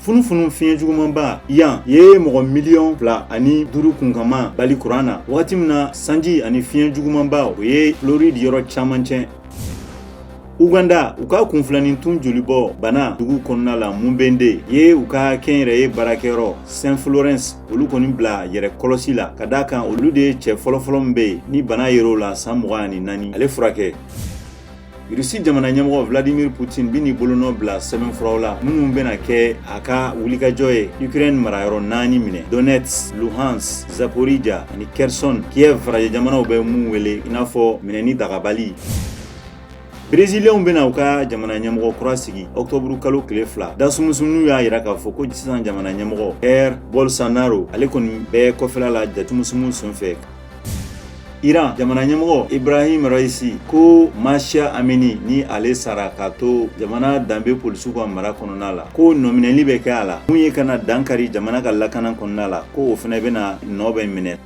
Funufunu fiɲɛ jugumanba Ian ye mɔgɔ 2.5 miliyɔn kunkama bali kuran na, wagati min na sanji ani fiɲɛ jugumanba, o ye Floride yɔrɔ caman tiɲɛ. Uganda, u ka kunfilanitun jolibɔ bana dugu kɔnɔna la Mubende ye u ka kɛnyɛrɛye baarakɛyɔrɔ Saint Florence, olu kɔni bila yɛrɛ kɔlɔsi la, ka d'a kan olu de ye cɛ fɔlɔfɔlɔ min bɛ yen ni bana yer'o la san 24, ale furakɛ. Rusi jamana ɲɛmɔgɔ Vladimir Putin bɛn'i bolonɔ bila sɛbɛnfuraw la minnu bɛna kɛ a ka wulikajɔ ye Ukraine marayɔrɔ naani minɛ: Donetsk, Luhansk, Zaporizhia ani Kherson. Kiev, farajɛ jamanaw bɛ mun wele i n'a fɔ minɛni dagabali. Breziliyɛnw bɛna u ka jamana ɲɛmɔgɔ kura sigi ɔkutɔburu kalo tile 2. Dasumusumuniw y'a jira k'a fɔ ko sisan jamana ɲɛmɔgɔ Jair Bolsonaro, ale kɔni bɛ kɔfɛla la jatumusumu senfɛ. Iran jamana ɲɛmɔgɔ Ibrahim Raisi ko Mahsa Amini ni ale sara k'a to jamana danbe polisiw ka mara kɔnɔna la, ko nɔminɛli bɛ kɛ a la mun ye kana dankari jamana ka lakana kɔnɔna la, ko o fana bɛna nɔ bɛ minɛ.